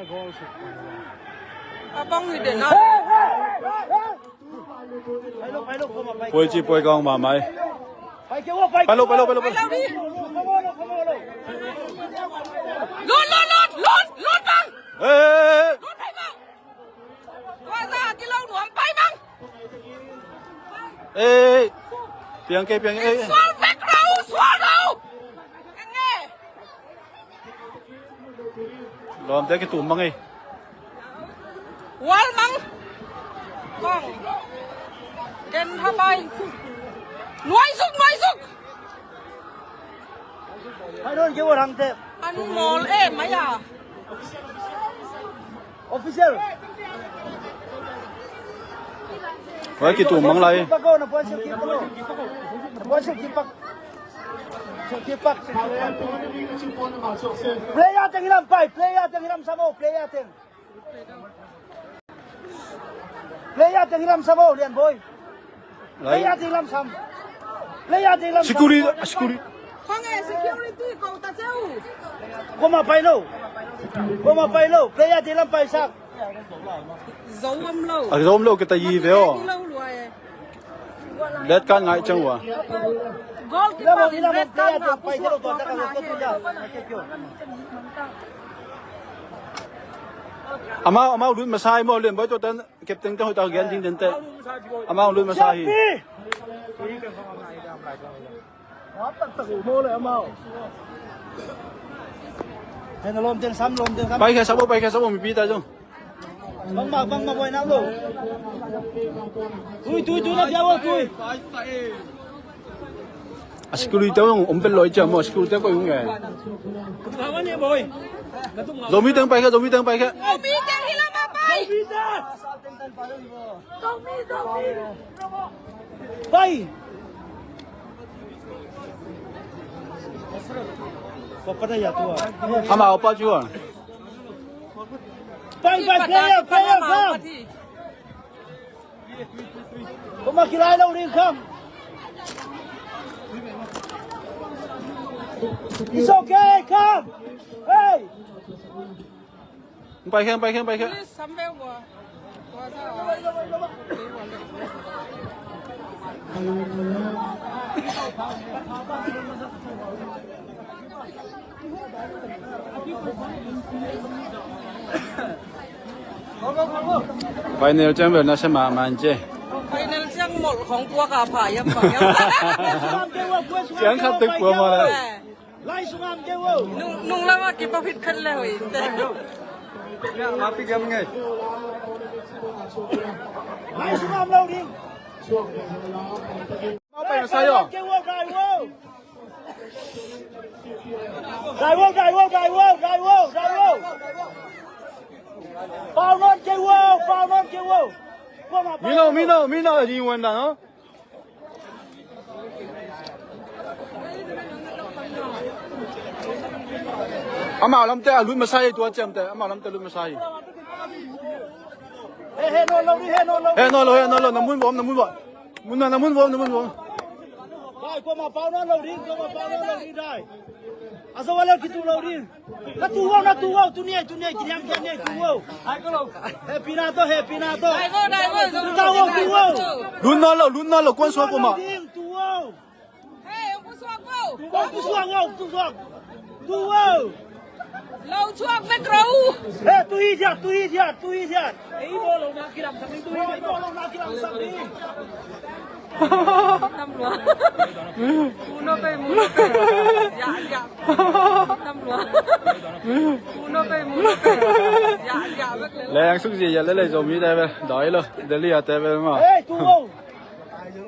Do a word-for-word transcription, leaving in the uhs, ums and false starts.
A bang hi den a. Puai ci puai kawng mahmah hi. Pai lo, pai lo, pai lo, pai lo. Lut, lut, lut, lut, lut bang. Lut pai bang. Tua za kilo nuam pai bang. Ei, piang kei, piang kei. Sual vek lo, sual lo. Enge. Lawmte kitum mang ei. Wal mang. Kong. Ken habai. Nuai suk, nuai suk. Hai don ke wal hang te. An mol e maya. Official. Wai kitum mang lai. Pak ko, na puan suk kipak ko. Na puan suk kipak. Suk kipak, suk kipak. Player teng hilam pai, player teng hilam samo, player teng. Player teng hilam samo, Lian Boy. Lai. Player teng hilam sam. Player teng hilam sam. Security, security. Khang e security ko ta cheu. Koma pai lo. Koma pai lo. Player teng hilam pai sak. Zo om lo. A zo om lo kita yi ve o. Lo lua e. Red card ngai chang wa. Goalkeeper in red card nga pusuak tua ka na he. Amau, amau lut masa hi maw, Lian Boy, tua tan captain te hoih tak gen ding den te. Amau lut masa hi. Hei na lawm teng sam, lawm teng sam. Pai khe sabo, pai khe sabo, mipi ta zong. Bangmah, bangmah buai nak lo. Tui, tui, tui na dia bo, tui. A security te ung om pen loi cia maw, a security te koi ung e. Zomi teng pai khe, Zomi teng pai khe. Zomi teng hi lam a pai. Zomi teng. Zomi, Zomi. Pai. Papa na ya tua. Ama opa cua. Pai, pai, player, player, come. Koma kilai lo ding, come. It's okay, come. Hey. Pai khe, pai khe, pai khe. Final ciang bel na se mahmah in ci. Final ciang molh khong puak a pha hiam, pha hiam. Ciang khat tek pua mah le. Lai sungam keu o. Nung, nung lam a kipa phit khat le hoih in te. Lai sungam lo ding. Mau pai masa yo. Keu o, dai o. Dai o, dai o, dai o, dai o, dai o. Pau non keu o, pau non keu o. Mino, mino, mino, di wan da no. Amau lamte a lut masa hi tua ciamte, amau lamte lut masa hi. He, he, no lo, he, no lo. He, no lo, he, no lo, na mun bawm, na mun bawm. Mun na, na mun bawm, na mun bawm. Bai, kuama pau na lo ding, kuama pau na lo ding dai. A zo a lel kitu lo ding. Na tu wow, na tu wow, tu ni ai, tu ni ai, kiniam kiam ni ai, tu wow. Happy na to, happy na to. Dai wow, dai wow, zo. Tu wow, tu wow. Lun na lo, lun na lo, kuan suak kuama. Tu wow. Hey, hong pusuak wow. Tu wow, pusuak wow, pusuak. Tu wow. Lo suak mek ro. Hey, tu hi dia, tu hi dia, tu hi dia. Ei, bawlona kilamsak ding, tu hi dia. Bawlona kilamsak ding. Tam lua. Muno pe, muno pe. Ya, ya. Tam lua. Muno pe, muno pe. Ya, ya, mek le. Leng suk zia ya le le Zomi te bel. Doi lo. Delhi a te bel ma. Hey, tu wow.